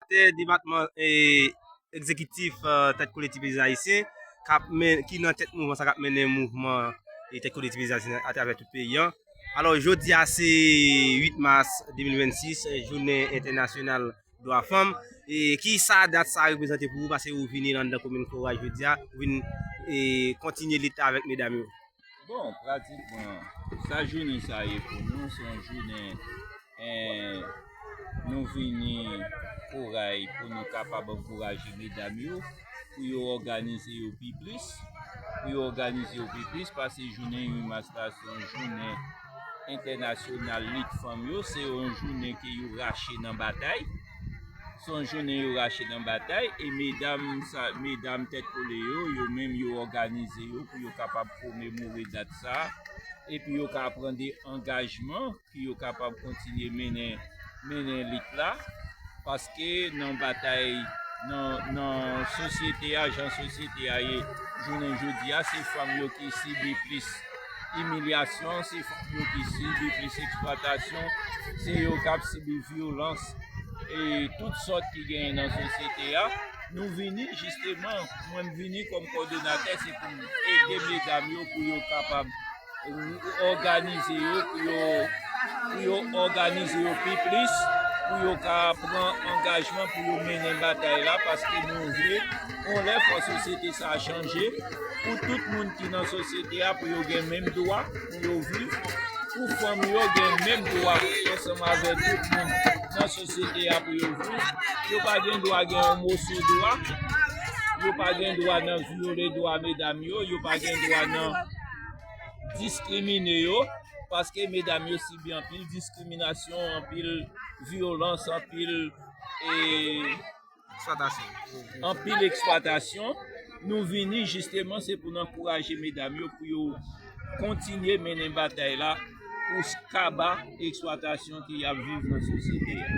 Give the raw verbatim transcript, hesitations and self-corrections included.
Depatman egzekitif Tèt Kole Ti Peyizan Ayisyen, k ap men, ki nan tèt mouvman sa, k ap mennen mouvman Tèt Kole Ti Peyizan Ayisyen atravè tout peyi a. Alò, jodi a se uit mas de mil vennsis, jounen entènasyonal dwa fanm. E ki sa dat sa reprezante pou ou, paske ou vini anndan komin Koray jodi a, ou vin kontinye lit la avèk medam yo? Bon, pratikman, sa jounen sa ye pou nou, se yon jounen, eh, nou vini Koray pou nou kapab ankouraje medam yo, pou yo òganize yo pi plis, pou yo òganize yo pi plis, paske jounen uit mas la se yon jounen entènasyonal lit fanm yo, se yon jounen ke yo rache nan batay. Se yon jounen yo rache nan batay, e medam sa, medam Tèt Kole yo, yo menm yo òganize yo pou yo kapab komemore dat sa, epi yo ka pran de angajman pou yo kapab kontinye mennen, mennen lit la, paske nan batay, nan, nan sosyete a, jan sosyete a ye jounen jodi a, se fanm yo ki sibi plis imilyasyon, se fanm yo ki sibi plis eksplwatasyon, se yo k ap sibi vyolans e tout sòt ki genyen nan sosyete a. Nou vini, jisteman, mwen m vini kòm kòdonatè, se pou m ede medam yo, pou yo kapab òganize yo, pou yo, pou yo òganize yo pi plis, pou yo ka pran angajman pou yo mennen batay la, paske nou vle, yon lè fò sosyete sa a chanje, pou tout moun ki nan sosyete a, pou yo gen menm dwa, pou yo viv, pou fanm yo gen menm dwa, ansanm avèk tout moun nan sosyete a pou yo viv. Yo pa gen dwa gen yon moso dwa, yo pa gen dwa nan vyole dwa medam yo, yo pa gen dwa nan diskrimine yo, paske medam yo sibi anpil diskriminasyon, anpil vyolans, anpil, e, anpil eksplwatasyon. Nou vini jisteman, se pou n ankouraje medam yo, pou yo kontinye mennen batay la, pou kaba eksplwatasyon ki y ap viv nan sosyete a.